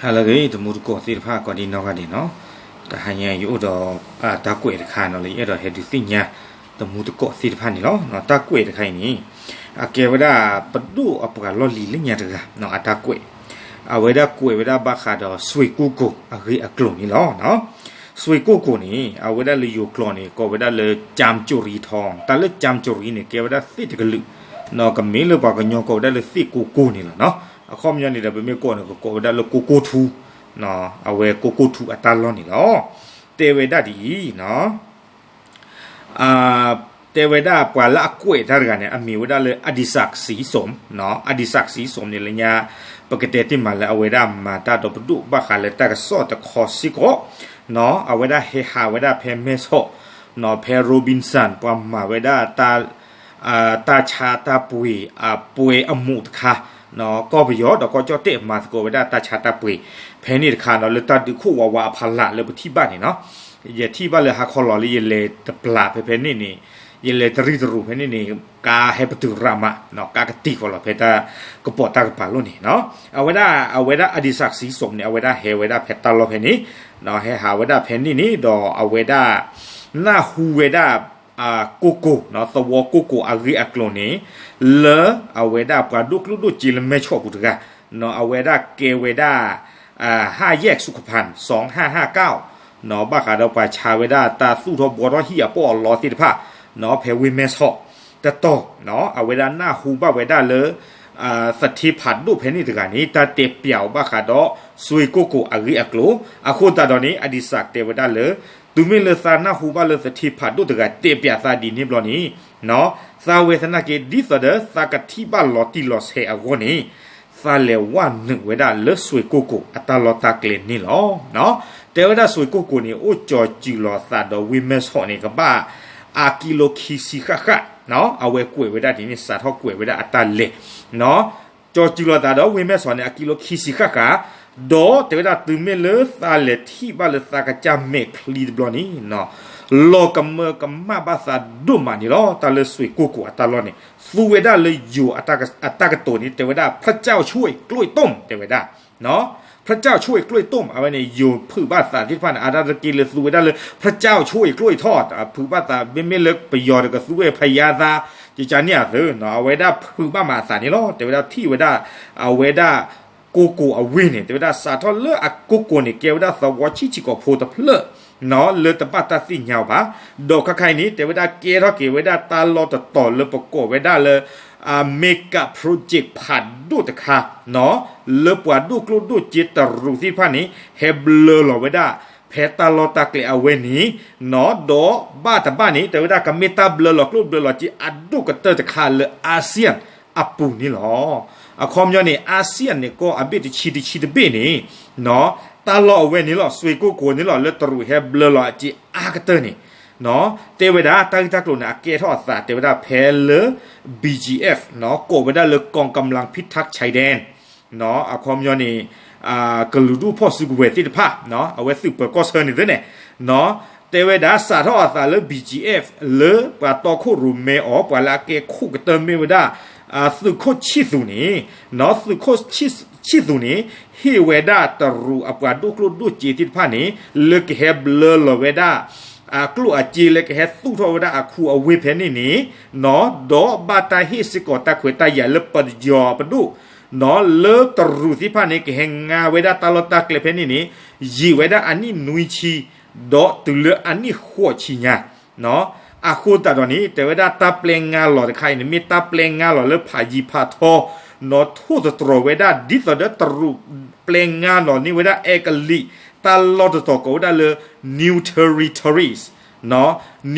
ဟါလၢအဂ့ၤ တမူတကိးသ့ၣ်တဖၣ် ကိးဒံနီၢ်ဂၤဒဲးနီၤ, တဟါညါအံၤယအိၣ်ဒီးတၢ်ကွဲးတခါနီၤ လၢယအဲၣ်ဒိးဟဲဒုးသ့ၣ်ညါ တမူတကိးသ့ၣ်တဖၣ်န့ၣ်လီၤ. တၢ်ကွဲးတခါအံၤန့ၣ် အကဲဝဲဒၣ်ပဒိၣ်အပှၤလီၢ်လံၤလၢညါတဂၤ အတၢ်ကွဲး, အဝဲဒၣ်ကွဲးဝဲဒၣ်ဘၣ်ဃးဒီးစွ့ၢ်ကိၢ်ကိၢ်အဂ့ၢ်အကျိၤန့ၣ်လီၤ. စွ့ၢ်ကိၢ်ကိၢ်န့ၣ် အဝဲဒၣ်လၢယိၤကျိာ်န့ၣ် ကိးဝဲဒၣ်လၢ ကၠၢမ်ကၠိရံထီ, တၢ်လၢကၠၢမ်ကၠိရံန့ၣ် ကဲဝဲဒၣ်သ့ၣ်တကလုာ်, ကမ့ၢ်လၢပှၤကညီကိးဝဲဒၣ်လၢသ့ၣ်ကိၢ်ကိၢ်န့ၣ်လီၤနီၤ. အခီပညီန့ၣ်ဒီး ပမ့ၢ်ကိးန့ၣ် ကကိးဝဲဒၣ်လၢကိၢ်ကိၢ်ထူ, အဝဲကိၢ်ကိၢ်ထူအတၢ်လီၢ်န့ၣ်လီၤ. တဲဝဲဒၣ်ဒ်အံၤနီၤ, တဲဝဲဒၣ်ပှၤလၢအကွဲးတၢ်တဂၤန့ၣ် အမံၤဝဲဒၣ်လၢ အဒံစၢးစံစိမ်, အဒံစၢးစံစိမ်န့ၣ်လၢညါ ပကတဲတ့ၢ်မးလၢအဝဲဒၣ်မၤတၢ်ဒီးပဒိၣ်ဘၣ်ဃးလၢတၢ်ကစီၣ်တခီစ့ၢ်ကီး, အဝဲဒၣ်ဟဲဟးဝဲဒၣ်ဖဲမဲဆီး, ဖဲ Robinson ပှၤမၤဝဲဒၣ် တၢ်ဆါတၢ်ပှ့ၤအပွဲအမူးတခါ, ကီၢ်ပယီၤဒီးကီၢ်ကၠီၣ်တဲၣ်မၤသကိးဝဲဒၣ်တၢ်ဆါတၢ်ပှ့ၤ ဖဲန့ၣ်တခါနီၤ လၢတၢ်ဒုးခိၣ်ဝးဝးအဖီလာ်လၢပထံၣ်ဘၣ်န့ၣ်နီၤ. ယထံၣ်ဘၣ်လၢဟါခီလီၤလၢယလဲၤတပျးဖဲဖဲန့ၣ်န့ၣ်, ယလဲၤတရံးတရူးဖဲန့ၣ်န့ၣ် ကါဟဲပတုာ်ရးမး, ကါကတံာ်ဃီလီၤ ဖဲတၢ်ကပိာ်တၢ်ကပၤလီၢ်န့ၣ်နီၤ. အဝဲဒၣ် အဝဲဒၣ်အဒံစၢးစံစိမ်န့ၣ် အဝဲဒၣ်ဟဲဝဲဒၣ်ဖဲတၢ်လီၢ်ဖဲန့ၣ်, ဟဲဟးဝဲဒၣ်ဖဲန့ၣ်န့ၣ်ဒီးအဝဲဒၣ် နၢ်ဟူဝဲဒၣ် ကိၢ်ကိၢ်, သဝီကိၢ်ကိၢ်အဂ့ၢ်အကျိၤန့ၣ် လၢအဝဲဒၣ်ပှၤဒိၣ်ကျိၣ်ဒိၣ်စ့လၢမဲဆီးပူၤတဂၤ, အဝဲဒၣ်ကဲဝဲဒၣ် ဟၣ်ယဲၢ်စုခဖၣ် စီၤဟၣ်ဟၣ်ကၣ်, ဘၣ်ဃးဒီးပှၤဆါဝဲဒၣ်တၢ်သူၣ်ထီၣ်ဘှီထီၣ်ဟံၣ်အပီၢ်အလီသ့ၣ်တဖၣ် ဖဲဝ့ၢ်မဲဆီးတတီၤ, အဝဲဒၣ်နၢ်ဟူဘၣ်ဝဲဒၣ်လၢ သထ့ဖးဒိၣ်ဖဲန့ၣ်တဂၤန့ၣ် တၢ်တဲပျးအီၤဘၣ်ဃးဒီး စွ့ၢ်ကိၢ်ကိၢ်အဂ့ၢ်အကျိၤ, အဃိသတးဒီးန့ၣ် အဒံစၢးတဲဝဲဒၣ်လၢ တုၤမ့ၢ်လၢသးနၢ်ဟူဘၣ်လၢသထ့ဖးဒိၣ်တဂၤတဲပျးသးဒ်န့ၣ်ဘျီန့ၣ်, သးဝဲသနာ်က့ ဒ်သိးဒီးသးကထံၣ်ဘၣ်လီၤတံၢ်လီၤဆဲးအဂီၢ်န့ၣ် သးလဲၤဝဲနုာ်ဝဲဒၣ်လၢစွ့ၢ်ကိၢ်ကိၢ်အတၢ်လီၢ်တၢ်ကျဲန့ၣ်လီၤ. တဲဝဲဒၣ်စွ့ၢ်ကိၢ်ကိၢ်န့ၣ် အိၣ်ကၠီၤစၢၤလီၤသးဒီးဝ့ၢ်မဲဆီးန့ၣ် ကဘၣ်အကံလိခံဆံဃၣ်ဃၣ်, အဝဲကွဲးဝဲဒၣ်ဒ်န့ၣ် စးထီၣ်ကွဲးဝဲဒၣ်အတၢ်လဲၤ ကၠီၤစၢၤလီၤသးဒီးဝ့ၢ်မဲဆီးန့ၣ် အကံလိခံဆံဃၣ်ဃၣ်, ဒီးတဲဝဲဒၣ်တုၤမ့ၢ်လၢသးလဲၤထံၣ်ဘၣ်လၢသးကစၢ်မဲာ်ချံတဘျီန့ၣ် လီၤကမၢကမၣ်ဘၣ်သးဒိၣ်မးန့ၣ်လီၤ. တၢ်လၢစွ့ၢ်ကိၢ်ကိၢ်အတၢ်လီၢ်န့ၣ် သူဝဲဒၣ်လၢယိၤအတၢ်ကတိၤန့ၣ် တဲဝဲဒၣ် พระเจ้าช่วยกล้วยต้ม တဲဝဲဒၣ် พระเจ้าช่วยกล้วยต้ม အဝဲန့ၣ် ယိၤဖုးဘၣ်သးသ့ၣ်တဖၣ်န့ၣ် အတၢ်တက့ၢ်လၢသူဝဲဒၣ်လၢ พระเจ้าช่วยกล้วยทอด ဖုးဘၣ်သး မ့မ့ၢ်လၢပယီၤတကသူဝဲ พญาตา ကကန့ၣ်အသိး အဝဲဒၣ်ဖုးဘၣ်မးအသးန့ၣ်လီၤ. တဲဝဲဒၣ်ထံၣ်ဝဲဒၣ် အဝဲဒၣ် ကိၢ်ကိၢ်အဝ့ၢ်န့ၣ် တဲဝဲဒၣ်စးထီၣ်လၢအကိၢ်ကိၢ်န့ၣ် ကဲဝဲဒၣ်သဝီဆံးဆံးကိာ်ဖိတဖျၢၣ် လၢတဘၣ်တၢ်သ့ၣ်ညါအီၤဘၣ်. ဒီးခဲခါအံၤန့ၣ် တဲဝဲဒၣ်ကဲထီၣ်က့ၤဝဲဒၣ်တၢ်လီၢ်တတီၤလၢပကိးဝဲဒၣ်လၢ အ mega project ဖးဒိၣ်တခါ လၢပှၤဒိၣ်ကျိၣ်ဒိၣ်စ့တရူးသ့ၣ်တဖၣ်န့ၣ် ဟဲဘျၢလီၤဝဲဒၣ် ဖဲတၢ်လီၢ်တၢ်ကျဲအဝဲန့ၣ် ဒီးဘၣ်တဘၣ်န့ၣ် တဲဝဲဒၣ်ကမ့ၢ်တၢ်ဘျၢလီၤကျိၣ်ဘျၢလီၤစ့အဒိၣ်ကတၢၢ်တခါလၢ อาเซียน အပူၤန့ၣ်လီၤ. အခီပညီန့ၣ် อาเซียน န့ၣ် ကီၢ်အဘ့ၣ်တဆံတဆံတဘ့ၣ်န့ၣ် တၢ်လီၢ်အဝဲန့ၣ်လီၤ စွ့ၢ်ကိၢ်ကိၢ်န့ၣ်လီၤ လၢတရူးဟဲဘျၢလီၤအစ့အါကတၢၢ်န့ၣ် တဲဝဲဒၣ်တၢ်ဂ့ၢ်တၢ်ကျိၤန့ၣ် အကဲထီၣ်အသး တဲဝဲဒၣ်ဖဲလၢ ဘီၣ်ကၠံၣ်အ့ၣ်ဖ် ကိးဝဲဒၣ်လၢ กองกำลังพิทักษ์ชายแดน အခီပညီန့ၣ် ကလုာ်ဒူၣ်ဖီၣ်စုကဝဲၤသ့ၣ်တဖၣ် အဝဲသုးပၢၤကီၢ်ဆၢန့ၣ်သ့ၣ်န့ၣ် တဲဝဲဒၣ်စးထီၣ်အသးလၢ ဘီၣ်ကၠံၣ်အ့ၣ်ဖ် လၢပှၤတီခိၣ်ရိၣ်မဲအီၤ ပှၤလၢအကဲခိၣ်ကတၢၢ်မ့ၢ်ဝဲဒၣ် သုးခိၣ်ဆံၣ်သူးန့ၣ် သုးခိၣ်ဆံၣ်သူးန့ၣ် ဟ့ၣ်ဝဲဒၣ်တရူးအပှၤဒိၣ်ကျိၣ်ဒိၣ်စ့သ့ၣ်တဖၣ်န့ၣ် လၢကဟဲဘျၢလီၤဝဲဒၣ် အကျိၣ်အစ့လၢကဟဲသူၣ်ထီၣ်ဝဲဒၣ်အခူအဝ့ၢ်ဖဲန့ၣ်န့ၣ် ဒီးဘၣ်တၢ်ဟ့ၣ်စ့ၢ်ကီးတၢ်ခွဲးတၢ်ယာ်လၢပယီၤပဒိၣ် လၢတရူးသ့ၣ်တဖၣ်န့ၣ် ကဟဲငါဝဲဒၣ်တၢ်လီၢ်တၢ်ကျဲဖဲန့ၣ်န့ၣ် ယံာ်ဝဲဒၣ်အနံၣ်နွံဆံ ဒီးတုၤလၢအနံၣ်ဃိးဆံညါ အဃိသတးဒီးန့ၣ် တဲဝဲဒၣ်တၢ်ပျဲငါလီၤတခါအံၤန့ၣ် မ့ၢ်တၢ်ပျဲငါလီၤလၢဖးယံၤဖးထီ နီၢ်ထိၣ်သတြီၤဝဲဒၣ် ဒ်သိးဒီးတရူးပျဲငါလီၤန့ၢ်ဝဲဒၣ်အဲကလံး တၢ်လီၢ်တတီၤကိးဝဲဒၣ်လၢ new territories,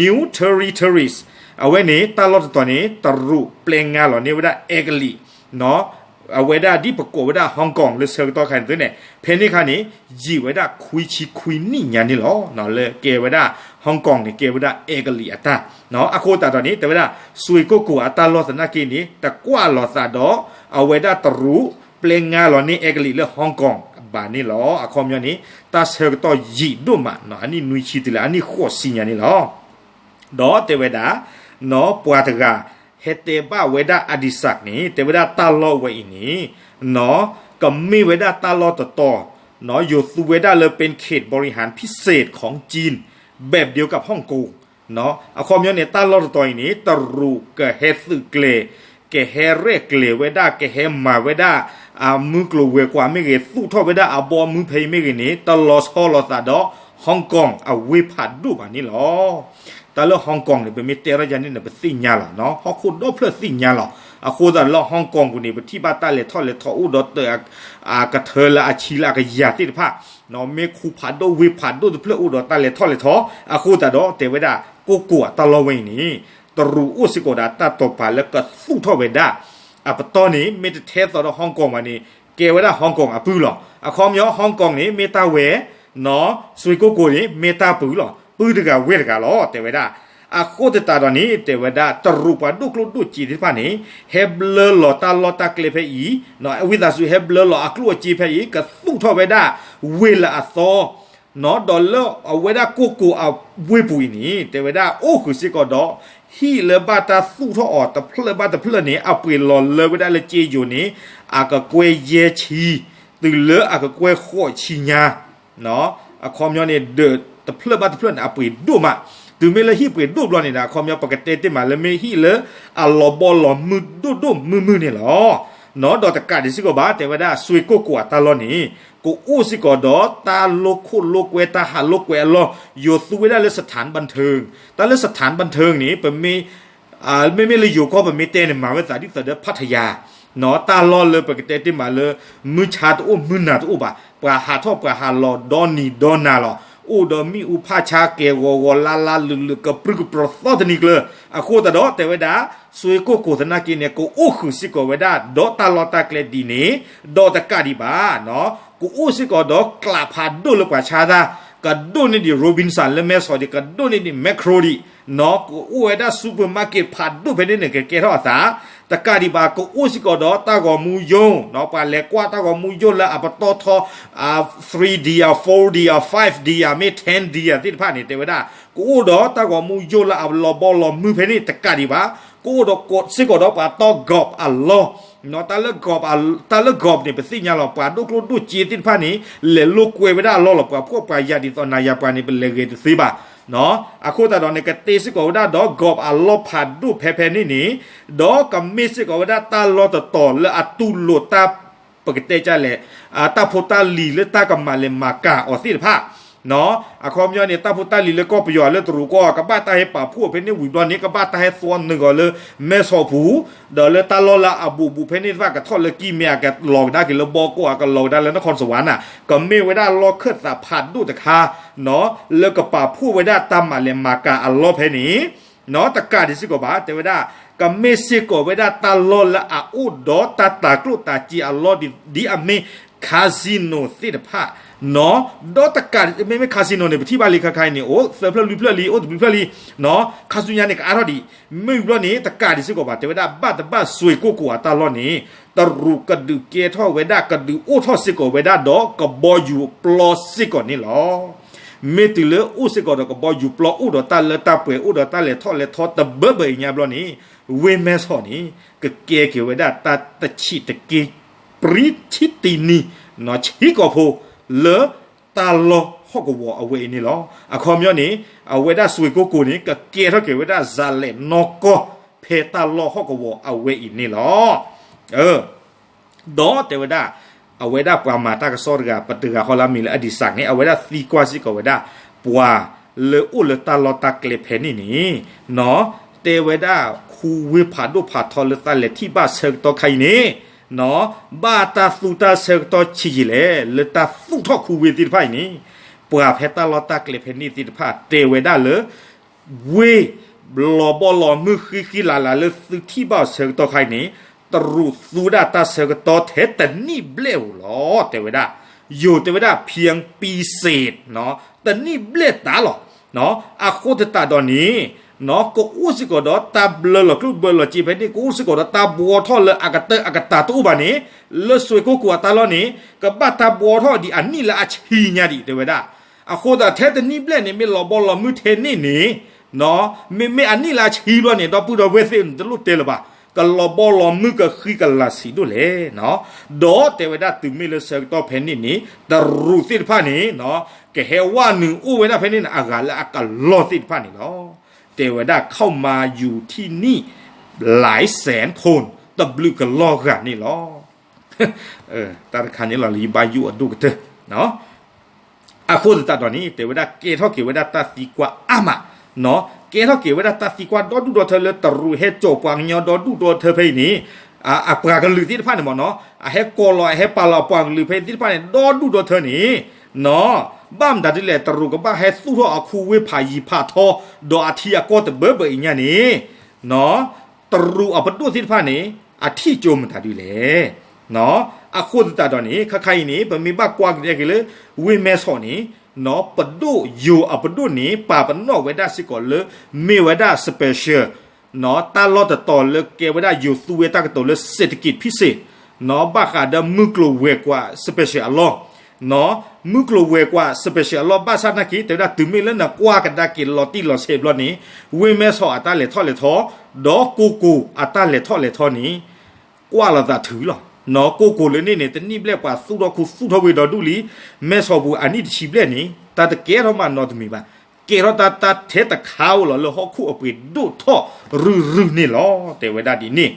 new territories အဝဲန့ၣ် တၢ်လီၢ်တတီၤန့ၣ် တရူးပျဲငါလီၤန့ၢ်ဝဲဒၣ်အဲကလံး အဝဲဒၣ်ဒ်ပကိးဝဲဒၣ် Hong Kong လၢဆၢကတီၢ်ခါန့ၣ်သ့ၣ်န့ၣ် ဖဲန့ၣ်ခါန့ၣ် ယံာ်ဝဲဒၣ်ခွံဆံခွံနံၣ်ညါန့ၣ်လီၤ. လၢကဲဝဲဒၣ် Hong Kong န့ၣ် ကဲဝဲဒၣ်အဲကလံးအတၢ် အဃိသတးဒီးန့ၣ် တဲဝဲဒၣ် စွ့ၢ်ကိၢ်ကိၢ်အတၢ်လီၢ်သနာ်က့န့ၣ် တကွၢ်လီၤသးဒီး အဝဲဒၣ်တရူး ပျဲငါလီၤန့ၢ်အဲကလံးလၢ Hong Kong ဘၣ်န့ၣ်လီၤ. အခီပညီန့ၣ် တၢ်ဆၢကတီၢ်ယံာ်ဒိၣ်မး အနံၣ်နွံဆံတုၤလၢအနံၣ်ဃိးဆံညါန့ၣ်လီၤ. ဒီးတဲဝဲဒၣ် ပှၤတဂၤ ဟဲတဲဘၣ်ဝဲဒၣ်အဒံစၢးန့ၣ် တဲဝဲဒၣ်တၢ်လီၢ်ဝဲအံၤန့ၣ် ကမ့ၢ်ဝဲဒၣ်တၢ်လီၢ်တတီၤ ယိၤသူဝဲဒၣ်လၢ เป็นเขตบริหารพิเศษของจีน แบบเดียวกับฮ่องกง အခီပညီန့ၣ် တၢ်လီၢ်တတီၤအံၤန့ၣ် တရူးကဟဲသုးကျဲၤ ကဟဲရဲၣ်ကျဲၤဝဲဒၣ် ကဟဲမၤဝဲဒၣ် အမုၢ်ကျိၤဝဲၤကွာ်မ့ၢ်ဂ့ၤ သူၣ်ထီၣ်ဝဲဒၣ်အဘီအမုၢ်ဖဲအံၤမ့ၢ်ဂ့ၤန့ၣ် တလီၤဆီလိာ်သးဒီး Hong Kong အဝ့ၢ်ဖးဒိၣ်ဘၣ်န့ၣ်လီၤ. တၢ်လၢ Hong Kong န့ၣ် ပမ့ၢ်တဲထီၣ်ယၤန့ၣ်န့ၣ် ပသ့ၣ်ညါလီၤ, ဟီၣ်ခိၣ်ဒီဖျၢၣ်သ့ၣ်ညါလီၤ. အဃိသတးလၢ Hong Kong ပူၤန့ၣ် ပထံၣ်ဘၣ်တၢ်လဲၤထီၣ်လဲၤထီအိၣ်ဒီး ကထၢလၢအဆံလၢအကယၤသ့ၣ်တဖၣ်, မ့ၢ်ခူဖးဒိၣ်ဝ့ၢ်ဖးဒိၣ်တဖျၢၣ်အိၣ်ဒီးတၢ်လဲၤထီၣ်လဲၤထီ, အဃိသတးဒီးတဲဝဲဒၣ် ကိၢ်ကိၢ်အတၢ်လီၢ်ဝဲအံၤန့ၣ် တရူးအိၣ်စ့ၢ်ကီးဒီးတၢ်တိာ်ပာ်လၢကသူၣ်ထီၣ်ဝဲဒၣ် အပတီၢ်န့ၣ် မ့ၢ်တထဲသိးဒီး Hong Kong ဘၣ်န့ၣ် ကဲဝဲဒၣ် Hong Kong အပုၢ်လီၤ. အခီပညီ Hong Kong န့ၣ် မ့ၢ်တၢ်ဝဲၢ် ဆွ့ၣ်ကိၢ်ကိၢ်န့ၣ် မ့ၢ်တၢ်ပုၢ်လီၤ. ပုၢ်တဂၤဝဲၢ်တဂၤလီၤ တဲဝဲဒၣ်. အဃိသတးဒီးန့ၣ် တဲဝဲဒၣ် တရူးပှၤဒိၣ်ကျိၣ်ဒိၣ်စ့သ့ၣ်တဖၣ်န့ၣ် ဟဲဘျၢလီၤတၢ်လီၢ်တၢ်ကျဲဖဲအံၤ, ဝံသးစူၤဟဲဘျၢလီၤအကျိၣ်အစ့ဖဲအံၤ ကသူၣ်ထီၣ်ဝဲဒၣ် ဝ့ၢ်လၢအသီ ဒီးလၢအဝဲဒၣ်ကိၢ်ကိၢ်အဝ့ၢ်ပူၤအံၤန့ၣ် တဲဝဲဒၣ်အိၣ်ဃုာ်စ့ၢ်ကီးဒီး ဟံၣ်လၢဘၣ်တၢ်သူၣ်ထီၣ်အီၤတဖျၢၣ်ဘၣ်တဖျၢၣ်န့ၣ် အပှ့ၤလီၤလၢဝဲဒၣ်လၢစ့ယိၤန့ၣ် အကကွဲၢ်ယဲၢ်ဆံ တုၤလၢအကကွဲၢ်ဃိးဆံညါ အခီပညီန့ၣ် ဒီးတဖျၢၣ်ဘၣ်တဖျၢၣ်န့ၣ် အပှ့ၤဒိၣ်မး, တုၤမ့ၢ်လၢဟံၣ်ပှ့ၤဒိၣ်ဘျီန့ၣ်ဒီး အခီပညီပကတဲတ့ၢ်မးလၢမ့ၢ်ဟံၣ်လၢအလီၤဘီလီၤမုၢ်ဒိၣ်ဒိၣ်မုၢ်မုၢ်န့ၣ်လီၤ. ဒီးတကးဒံးစ့ၢ်ကီးဘၣ် တဲဝဲဒၣ် ဆွ့ၣ်ကိၢ်ကိၢ်အတၢ်လီၢ်န့ၣ် ကအိၣ်စ့ၢ်ကီးဒီးတၢ်လိၣ်ခိၣ်လိၣ်ကွဲ တၢ်ဟးလိာ်ကွဲအလီၢ်, ယိၤသူဝဲဒၣ်လၢ สถานบันเทิง, တၢ်လၢ สถานบันเทิง န့ၣ် ပမ့ၢ် မ့မ့ၢ်လၢယိၤကီၢ်ပမ့ၢ်တဲန့ၣ် မၤဝဲသးဒ်သိးဒီး พัทยา တၢ်လီၢ်လၢပကတဲတ့ၢ်မးလၢ မုၢ်ဆါတအိၣ်မုၢ်နၤတအိၣ်ဘၣ်, ပှၤဟးထီၣ်ပှၤဟးလီၤဒီနံၤဒီနၤလီၤ, အိၣ်ဒီးမ့ၣ်အူဖးဆါကဲၤဂီၤဂီၤလါလါလုာ်လုာ် ကပြုၢ်ကပြီၤသီတနံၤကျၢၤ, အဃိသတးဒီးတဲဝဲဒၣ် ဆွ့ၣ်ကိၢ်ကိၢ်သနာ်က့န့ၣ် ကအိၣ်ဃုာ်စ့ၢ်ကီးဝဲဒၣ် ဒီးတၢ်လီၢ်တၢ်ကျဲဒ်န့ၣ်, ဒီးတကးဒံးဘၣ် ကအိၣ်စ့ၢ်ကီးဒီးကျးဖးဒိၣ်လၢပှၤဆါတၢ်, ကဒိၣ်န့ၢ်ဒံး Robinson လၢမဲဆီးဒံး, ကဒိၣ်န့ၢ်ဒံး Makro ဒံး, ကအိၣ်ဝဲဒၣ် supermarket ဖးဒိၣ်ဖဲန့ၣ်န့ၣ် ကကဲထီၣ်အသး, တကးဒံးဘၣ် ကအိၣ်စ့ၢ်ကီးဒီးတၢ်ဂီၤမူယိၣ်, ပှၤလဲၤကွၢ်တၢ်ဂီၤမူယိၣ်လၢအပတီၢ်ထီ three D ဧါ, four D ဧါ, five D ဧါ, မ့ၢ် ten D ဧါသ့ၣ်တဖၣ်န့ၣ် တဲဝဲဒၣ် ကအိၣ်ဒီးတၢ်ဂီၤမူယိၣ်လၢအလီၤဘီလီၤမုၢ်ဖဲန့ၣ် တကးဒံးဘၣ်, ကအိၣ်ဒီးစ့ၢ်ကီးဒီးပှၤတီ golf အလီၢ်, တၢ်လၢ golf အ တၢ်လၢ golf န့ၣ် ပသ့ၣ်ညါလီၤ ပှၤဒိၣ်ကျိၣ်ဒိၣ်စ့သ့ၣ်တဖၣ်န့ၣ် လဲၤလိာ်ကွဲဝဲဒၣ်အလီၢ်လီၤ, ပှၤဖှီၣ်ပှၤယာ်ဒ်သိးနၤယၤပှၤန့ၣ် ပလဲၤဂဲၤတသ့ဘၣ်, အဃိသတးဒီးန့ၣ် ကတ့စ့ၢ်ကီးဝဲဒၣ်ဒီး golf အလီၢ်ဖးဒိၣ်ဖဲဖဲန့ၣ်န့ၣ်, ဒီးကမ့ၢ်စ့ၢ်ကီးဝဲဒၣ်တၢ်လီၢ်တတီၤလၢအတူၢ်လိာ်တၢ် ပကတဲဒ်လဲၣ်, တၢ်ဖိတၢ်လံၤလၢတၢ်ကမၤလဲၤမၤကၤအီၤသ့ၣ်တဖၣ်, အခီပညီန့ၣ် တၢ်ဖိတၢ်လံၤလၢကီၢ်ပယီၤလၢတရူးကီၢ် ကဘၣ်တၢ်ဟဲပာ်ဖှိၣ်ဖဲန့ၣ်ဝံၤဘျီန့ၣ် ကဘၣ်တၢ်ဟဲသွီနုာ်အီၤလၢမဲဆီးပူၤ, ဒီးလၢတၢ်လီၢ်လၢအဘူးဘူးဖဲန့ၣ်တဖၣ် ကထီၣ်လၢကံၢ်မဲ အကလီၤကဒါက့ၤလၢဘီကီၢ် အကလီၤကဒါလၢနခီၣ်စဝါနၤ, ကမ့ၢ်ဝဲဒၣ်လီၢ်ခၢၣ်သးဖးဒိၣ်တခါ လၢကပာ်ဖှိၣ်ဝဲဒၣ်တၢ်မၤလဲၤမၤကၤအလီၢ်ဖဲန့ၣ် တကးဒံးစ့ၢ်ကီးဘၣ် တဲဝဲဒၣ် ကမ့ၢ်စ့ၢ်ကီးဝဲဒၣ်တၢ်လီၢ်လၢအအိၣ်ဒီးတၢ်တၤကျိၣ်တၤစ့အလီၢ်ဒ်အမ့ၢ် casino သ့ၣ်တဖၣ်, ဒီးတကး မ့မ့ၢ် casino န့ၣ် ပထံၣ်ဘၣ်လံခါခါအံၤန့ၣ် အိၣ်သၢဖျၢၣ်လွံၢ်ဖျၢၣ်လံ အိၣ်တဘျုးဖျၢၣ်လံ, ခါဆူညါန့ၣ် ကအါထီၣ်ဒံး, မ့ၢ်ဝံၤဘျီန့ၣ် တကးဒံးစ့ၢ်ကီးဘၣ် တဲဝဲဒၣ် ဘၣ်တဘၣ်ဆွ့ၣ်ကိၢ်ကိၢ်အတၢ်လီၢ်န့ၣ် တရူးကဒုးကဲထီၣ်ဝဲဒၣ် ကဒုးအိၣ်ထီၣ်စ့ၢ်ကီးဝဲဒၣ်ဒီးကဘီယူၤပျီစ့ၢ်ကီးန့ၣ်လီၤ. မ့ၢ်တုၤလၢအိၣ်စ့ၢ်ကီးဒီးကဘီယူၤပျီ အိၣ်ဒီးတၢ်လၢတၢ်ပှဲၤ အိၣ်ဒီးတၢ်လဲၤထီၣ်လဲၤထီတဘၢဘၢအံၤညါဘျီန့ၣ် ဝ့ၢ်မဲဆီးန့ၣ် ကကဲက့ၤဝဲဒၣ်တၢ်တဆံးတက့ၢ် ပြံဆံတံနံၤ ဆံကီၢ်ဖိ လၢတၢ်လီၢ်ဟီၣ်ကဝီၤအဝဲအံၤန့ၣ်လီၤ. အခီပညီန့ၣ် အဝဲဒၣ်ဆွ့ၣ်ကိၢ်ကိၢ်န့ၣ် ကကဲထီၣ်က့ၤဝဲဒၣ် စၤလဲၣ်နီၢ်ကီၢ် ဖဲတၢ်လီၢ်ဟီၣ်ကဝီၤအဝဲအံၤန့ၣ်လီၤ. ဒီးတဲဝဲဒၣ် အဝဲဒၣ်ပှၤမၤတၢ်ကစီၣ်တဂၤ ပတဂၤဃီလၢအမံၤလၢ Edison န့ၣ် အဝဲဒၣ်သံကွၢ်စ့ၢ်ကီးဝဲဒၣ် ပှၤလၢအိၣ်လၢတၢ်လီၢ်တၢ်ကျဲဖဲန့ၣ်န့ၣ် တဲဝဲဒၣ် ခူဝ့ၢ်ဖးဒိၣ်ဖးထီလၢတၢ်လဲၤထံၣ်ဘၣ်ဆၢကတီၢ်ခါအံၤန့ၣ် ဘၣ်တၢ်သူတၢ်ဆၢကတီၢ်ဆံးယံာ်လဲၣ် လၢတၢ်သူၣ်ထီၣ်ခူဝ့ၢ်သ့ၣ်တဖၣ်အံၤန့ၣ် ပှၤဖဲတၢ်လီၢ်တၢ်ကျဲဖဲန့ၣ်သ့ၣ်တဖၣ် တဲဝဲဒၣ်လၢ ဝ့ၢ်လီၤဘီလီၤမုၢ်ဃံဃံလၤလၤလၢသုထံၣ်ဘၣ်အီၤဆၢကတီၢ်ခါအံၤန့ၣ် တရူးသူဝဲဒၣ်တၢ်ဆၢကတီၢ်ထဲတနံၣ်ဘျဲၣ်ဧိၤလီၤ တဲဝဲဒၣ်. ယိၤတဲဝဲဒၣ် ဖံပံစ့း တနံၣ်ဘျဲၣ်တၢ်လီၤ. အဃိသတးဒီးန့ၣ် ကအိၣ်စ့ၢ်ကီးဒီးတၢ်ဘျၢလီၤကျိၣ်ဘျၢလီၤစ့ဖဲန့ၣ် ကအိၣ်စ့ၢ်ကီးဒီးတၢ်ဘှီထီၣ်လၢအကတၢၢ်အကတၢၢ်တအိၣ်ဘၣ်န့ၣ် လၢဆွ့ၣ်ကိၢ်ကိၢ်အတၢ်လီၢ်န့ၣ် ကဘၣ်တၢ်ဘှီထီၣ်ဒ်အနံၣ်လၢအဆံညါဒံး တဲဝဲဒၣ်. အဃိသတးထဲတနံၣ်ဘျဲၣ်န့ၣ် မ့ၢ်လီၤဘီလီၤမုၢ်ထဲန့ၣ်န့ၣ် မ့မ့ၢ်အနံၣ်လၢအဆံဘျီန့ၣ် ဒီပုၢ်ဒီဝဲၢ်သ့ၣ်န့ၣ် တလိၣ်တဲလၢၤဘၣ်. ကလီၤဘီလီၤမုၢ်ကဃံကလၤဆံးဒိၣ်လဲၣ်. ဒီးတဲဝဲဒၣ်တုၤမ့ၢ်လၢဆၢကတီၢ်ဖဲန့ၣ်န့ၣ် တရူးသ့ၣ်တဖၣ်န့ၣ် ကဟဲဝဲနုာ်အိၣ်ဝဲဒၣ်ဖဲန့ၣ်န့ၣ် အဂၤလၢအကလီၢ်သ့ၣ်တဖၣ်န့ၣ်လီၤ. တဲဝဲဒၣ် ခီၣ်မါယူၤထံၣ်နံၣ် လၢစဲၣ်ခိၣ် တဘျုးကလီၢ်ဂၤန့ၣ်လီၤ. တၢ်တခါန့ၣ်လီၤလၢယဘၣ်ယိၣ်အဒိၣ်ကတၢၢ် အဃိသတးဒီးန့ၣ် တဲဝဲဒၣ်ကဲထီၣ်က့ၤဝဲဒၣ်တၢ်သံကွၢ်အါမး, ကဲထီၣ်က့ၤဝဲဒၣ်တၢ်သံကွၢ်ဒီဒူၣ်ဒီထၢလၢတရူးဟဲစိာ်ပှၤကညီဒီဒူၣ်ဒီထၢဖဲအံၤန့ၣ်, အပှၤကလုာ်သ့ၣ်တဖၣ်န့ၣ်မ့ၢ်နီၤ အဟဲကိးလီၤအဟဲပာ်လီၤအပှၤကလုာ်ဖဲသ့ၣ်တဖၣ်န့ၣ် ဒီဒူၣ်ဒီထၢန့ၣ် ဘၣ်မတၤဒ်လဲၣ် တရူးကဘၣ်ဟဲသူၣ်ထီၣ်အခူဝ့ၢ်ဖးယံၤဖးထီ ဒီးအထံအကီၢ်တဘၢဘၢအံၤညါန့ၣ် တရူးအပဒိၣ်သ့ၣ်တဖၣ်န့ၣ် အထံၣ်ကၠိမတၤဒ်လဲၣ်. အဃိသတးဒီးန့ၣ် ခါခါအံၤန့ၣ် ပမ့ၢ်ဘၣ်ကွၢ်ကဒါက့ၤလၢ ဝ့ၢ်မဲဆီးန့ၣ် ပဒိၣ်ယိၤအပဒိၣ်န့ၣ် ပာ်ပနီၣ်ဝဲဒၣ်စ့ၢ်ကီးလၢ မ့ၢ်ဝဲဒၣ် special တၢ်လီၢ်တတီၤလၢကဲဝဲဒၣ်ယိၤသူဝဲတၢ်ကတိၤလၢ เศรษฐกิจพิเศษ ဘၣ်ဃးဒီးမုၢ်ကျိၤဝဲၤကွာ် special အလီၢ် မုၢ်ကျိၤဝဲၤကွာ် special အလီၢ်ဘၣ်ဆၣ်နာ်က့ တဲဝဲဒၣ်တုၤမ့ၢ်လၢနကွၢ်ကဒါက့ၤလီၤတံၢ်လီၤဆဲးဘျီန့ၣ် ဝ့ၢ်မဲဆီးအတၢ်လဲၤထီၣ်လဲၤထီ ဒီးကိၢ်ကိၢ်အတၢ်လဲၤထီၣ်လဲၤထီန့ၣ် ကွၢ်လိာ်သးထုးလီၤ. ကိၢ်ကိၢ်လၢန့ၣ်န့ၣ် တနံၣ်ဘျဲၣ်ပှၤသူၣ်ထီၣ်ခူသူၣ်ထီၣ်ဝ့ၤဒီးဒူၣ်လံ, မဲဆီးပူၤအနံၣ်တဆံဘျဲၣ်န့ၣ် တၢ်တကဲထီၣ်မးနီတမံၤဘၣ်. ကဲထီၣ်တၢ်တၢ်ထဲတခါဧိၤလီၤလၢဟီၣ်ခိၣ်အပှ့ၤဒိၣ်ထီၣ်ရုၢ်ရုၢ်န့ၣ်လီၤ. တဲဝဲဒၣ်ဒ်န့ၣ်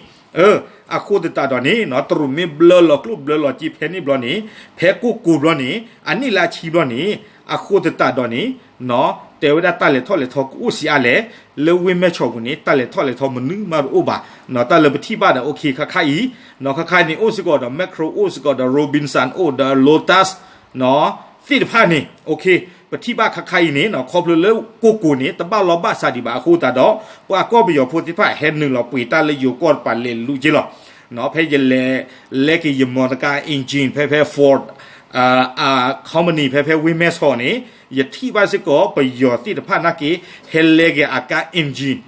အဃိသတးဒီးန့ၣ် တရူးမ့ၢ်ဘျၢလီၤကျိၣ်ဘျၢလီၤစ့ဖဲန့ၣ်ဘျီန့ၣ် ဖဲကိၢ်ကိၢ်ဘျီန့ၣ် အနံၣ်လၢအဆံဘျီန့ၣ် အဃိသတးဒီးန့ၣ် တဲဝဲဒၣ်တၢ်လဲၤထီၣ်လဲၤထီကအိၣ်ဆံးအါလဲၣ်, လၢဝ့ၢ်မဲဆီးပူၤန့ၣ် တၢ်လဲၤထီၣ်လဲၤထီမနုၤမးတအိၣ်ဘၣ်. တၢ်လၢပထံၣ်ဘၣ်ဒီး okay ခါခါအံၤ ခါခါန့ၣ်အိၣ်စ့ၢ်ကီးဒီး Makro အိၣ်စ့ၢ်ကီးဒီး Robinson အိၣ်ဒီး Lotus သ့ၣ်တဖၣ်န့ၣ် okay ပထံၣ်ဘၣ်ခါခါအံၤန့ၣ် ခီဖျိလၢကိၢ်ကိၢ်န့ၣ် တဘၣ်လီၢ်ဘၣ်စးဒံးဘၣ်အဃိသတးဒီး ပှၤကီၢ်ပယီၤဖိသ့ၣ်တဖၣ်ဟဲနုာ်လီၤပှ့ၤတၢ်လၢယိၤကီၢ်တပၤလဲၤလူၤက့လီၤ. ဖဲယလဲၤ လဲၤက့ၤယမီတကါ engine ဖဲဖဲ Ford company ဖဲဖဲဝ့ၢ်မဲဆီးန့ၣ် ယထံၣ်ဘၣ်စ့ၢ်ကီးပယီၤသ့ၣ်တဖၣ်နာ်က့ ဟဲလဲၤက့ၤအကါ engine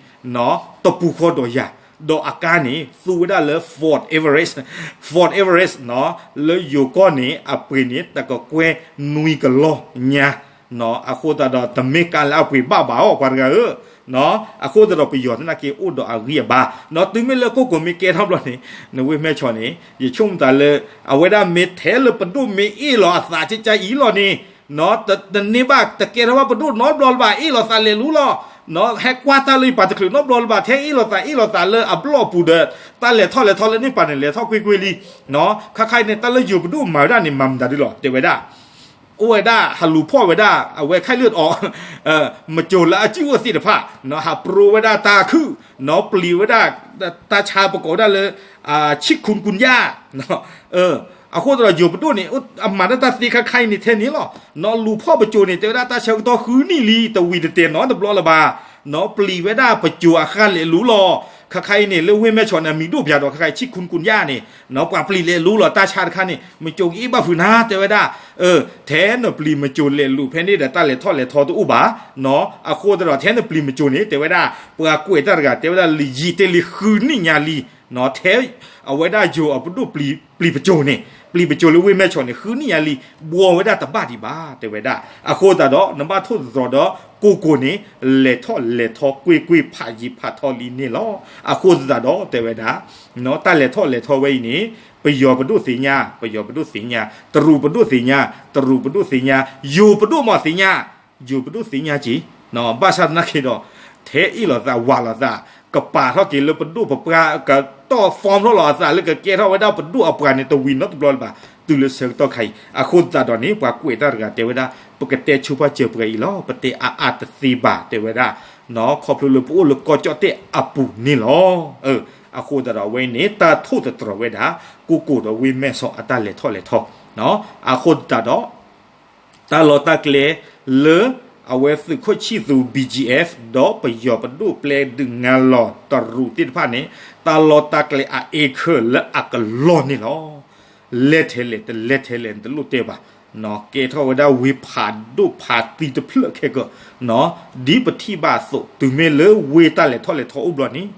တပူၤဃီဒီးယၤ, ဒီးအကါန့ၣ် သူဝဲဒၣ်လၢ Ford Everest, Ford Everest လၢယိၤကီၢ်န့ၣ် အပှ့ၤန့ၣ် တကကွဲၢ်နွံကလီၢ်ညါ အဃိသတးဒီး တမ့ၢ်ကါလၢအပှ့ၤဘၣ်ဘၣ်အီၤ ပှၤတဂၤဧၢ, အဃိသတးဒီး ပယီၤသနာ်က့အိၣ်ဒီးအဂံၢ်အဘါ, တုၤမ့ၢ်လၢကိၢ်ကိၢ်မ့ၢ်ကဲထီၣ်ဘျီန့ၣ် နဝ့ၢ်မဲဆီးန့ၣ် ယဆိကမိၣ်သးလၢ အဝဲဒၣ်မ့ၢ်ထဲလၢပဒိၣ်မ့ၢ်အ့ၣ်လီၤအသးကကါအံၤလီၤန့ၣ် တန့ၢ်ဘၣ် တကဲထီၣ်ဘၣ်ပဒိၣ်နီတဘျီလၢၤဘၣ် အ့ၣ်လိာ်သးလဲၤလူၤလီၤ, ဟဲကွၢ်တၢ်လၢယပှၤတချုးနီတဘျီလၢၤဘၣ် ထဲအ့ၣ်လိာ်သးအ့ၣ်လိာ်သးလၢအဘျီၣ်အပူၤဒီး တၢ်လဲၤထီၣ်လဲၤထီလၢန့ၣ်ပၤန့ၣ် လဲၤထီၣ်ကွ့ၢ်ကွ့ၢ်လံ, ခါခါအံၤန့ၣ် တၢ်လၢယိၤပဒိၣ်မၤဝဲဒၣ်န့ၣ် မၤမတၤဒ်လီၤ တဲဝဲဒၣ် အိၣ်ဝဲဒၣ် ဟးလူၤဖီၣ်ဝဲဒၣ် အဝဲခဲလၢာ်အီၤ မကိၤလၢအစုၣ်အိၣ်သ့ၣ်တဖၣ် ဟးပြိဝဲဒၣ်တၢ်ခုၣ် ပျံၤဝဲဒၣ် တၢ်ဆါပကိးဝဲဒၣ်လၢ ဆံၣ်ခုၣ်ကူၣ်ညၣ် အဃိသတးဒီးယိၤပဒိၣ်န့ၣ် အမၤတၢ်တၢ်သ့ခါခါအံၤန့ၣ်ထဲန့ၣ်လီၤ. လူၤဖီၣ်ပကိၤန့ၣ် တဲဝဲဒၣ်တၢ်ဆၢကတီၢ်ဃုနံၣ်လံ တဝံၤတတဲာ်နီတဘျီလၢၤဘၣ် ပျံၤဝဲဒၣ်ပကိၤအဃၢ်လဲၤလူၤလီၤ. ခါခါအံၤန့ၣ် လၢဝ့ၢ်မဲဆီးန့ၣ် အမံၤဒိၣ်ပၠးဒီး ခါခါအံၤ ဆံၣ်ခုၣ်ကူၣ်ညၣ်န့ၣ် ပှၤပျံၤလဲၤလူၤလီၤ တၢ်ဆါတခါန့ၣ် မကိၤကအ့ၣ်ဘၣ်ဖုးနၤ တဲဝဲဒၣ် ထဲနပျံၤမကိၤလဲၤလူၤဖဲန့ၣ်ဒီး တၢ်လဲၤထီၣ်လဲၤထီတအိၣ်ဘၣ် အဃိသတးဒီး ထဲနပျံၤမကိၤန့ၣ် တဲဝဲဒၣ် ပှၤကွဲးတၢ်တဂၤ တဲဝဲဒၣ်လၢယံာ်တ့ၢ်လံဃုနံၣ်ညါလံ ထဲအဝဲဒၣ်ယိၤအပဒိၣ်ပျံၤပကိၤန့ၣ် ပျံၤပကိၤလၢဝ့ၢ်မဲဆီးန့ၣ် ဃုနံၣ်ညါလံ ဘှီဝဲဒၣ်တဘၣ်ဒံးဘၣ် တဲဝဲဒၣ်. အဃိသတးဒီး နဘၣ်ထိၣ်သတြီၤဒီး ကိၢ်ကိၢ်န့ၣ် လဲၤထီၣ်လဲၤထီကွ့ၢ်ကွ့ၢ်ဖးယံၤဖးထီလံန့ၣ်လီၤ. အဃိသတးဒီး တဲဝဲဒၣ် တၢ်လဲၤထီၣ်လဲၤထီဝဲအံၤန့ၣ် ပယီၤပဒိၣ်သ့ၣ်ညါ ပယီၤပဒိၣ်သ့ၣ်ညါ တရူးပဒိၣ်သ့ၣ်ညါ တရူးပဒိၣ်သ့ၣ်ညါ ယိၤပဒိၣ်မ့ၢ်သ့ၣ်ညါ ယိၤပဒိၣ်သ့ၣ်ညါက့ၤ ဘၣ်ဆၣ်သနာ်က့ဒီး ထဲအ့ၣ်လိာ်သးဝးလိာ်သး ကပာ်ထီၣ်က့ၤလၢပဒိၣ်ပပှၢ် ကတီၢ် form ထီၣ်လီၤအသးလၢကကဲထီၣ်ဝဲဒၣ်ပဒိၣ်အပှၤန့ၣ် တဝံၤနီတဘျီလၢၤဘၣ် တုၤလၢဆၢကတီၢ်ခါအံၤ အဃိသတးဒီးန့ၣ် ပှၤကွဲးတၢ်တဂၤတဲဝဲဒၣ် ပကတဲဆိပာ်စၢၤပှၤအံၤလီၤ ပတဲအါအါတသ့ဘၣ် တဲဝဲဒၣ် ခီဖျိလၢပအိၣ်လၢကီၢ်ကၠီၣ်တဲၣ်အပူၤန့ၣ်လီၤ. အဃိသတးဒီးအဝဲအံၤန့ၣ် တၢ်ထိၣ်သတြီၤဝဲဒၣ် ကိၢ်ကိၢ်ဒီးဝ့ၢ်မဲဆီးအတၢ်လဲၤထီၣ်လဲၤထီ အဃိသတးဒီး တၢ်လီၢ်တၢ်ကျဲလၢ အဝဲသုးခိၣ်ဆံၣ်သူ ဘီၣ်ကၠံၣ်အ့ၣ် ဒီးပယီၤပဒိၣ်ပျဲဒုးနုာ်လီၤတရူးသ့ၣ်တဖၣ်န့ၣ် တၢ်လီၢ်တၢ်ကျဲအ acre လၢအကလီၢ်န့ၣ်လီၤ. လဲၤထဲလဲၣ်တလဲၤထဲလဲၣ် နတလိၣ်တဲဘၣ် ကဲထီၣ်ဝဲဒၣ်ဝ့ၢ်ဖးဒိၣ်ဖးသံတဖျၢၣ်ခဲကၢာ် ဒ်ပထံၣ်ဘၣ်အသိး တုၤမ့ၢ်လၢဝ့ၢ်တၢ်လဲၤထီၣ်လဲၤထီအိၣ်ဘျီန့ၣ်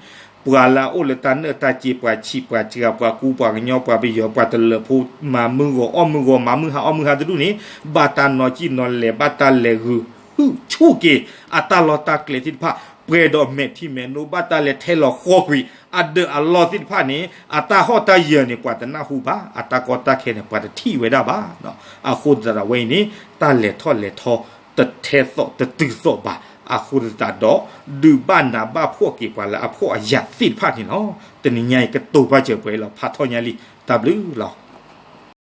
ပှၤလၢအအိၣ်လၢတၢ်နၢၣ်တၢ်စ့ ပှၤဆံးပှၤစှၤ ပှၤကူပှၤကညီ ပှၤပယီၤ ပှၤတလၢးဖိ မၤမုၢ်ဂီၤအီၣ်မုၢ်ဂီၤ မၤမုၢ်ဟါအီၣ်မုၢ်ဟါတဒူၣ်န့ၣ် ဘၣ်တၢ်နီၤကံၣ်နီၤလဲၤ ဘၣ်တၢ်လဲၤဂုာ်ဟုၣ်ဆူၣ်က့ၤ အတၢ်လီၢ်တၢ်ကျဲသ့ၣ်တဖၣ် ပှဲၤဒီးမဲာ်ထံမဲာ်နိ ဘၣ်တၢ်လဲၤထဲလီၤဃီကွံာ် အဒၢးအလီၢ်သ့ၣ်တဖၣ်န့ၣ် အတၢ်ဟီၣ်တၢ်ယၢၤန့ၣ် ပှၤတနၢ်ဟူဘၣ်, အတၢ်ကီတၢ်ခဲန့ၣ် ပှၤတထံၣ်ဝဲဒၣ်ဘၣ်. အဃိသတးဒီးဝဲအံၤန့ၣ် တၢ်လဲၤထီၣ်လဲၤထီ တထဲသိးတတုၤသိးဘၣ်. အဃိသတးဒီး ဒုးဘၣ်နးဘၣ်ဖှီၣ်က့ၤပှၤလၢအဖှီၣ်အယာ်သ့ၣ်တဖၣ်န့ၣ်လီၤ. တနံၤညါအံၤ ကတိၤပာ်စၢၤပှဲၤလီၤ ဖးထီၣ်ညါလံ, တၢ်ဘျုးလီၤ.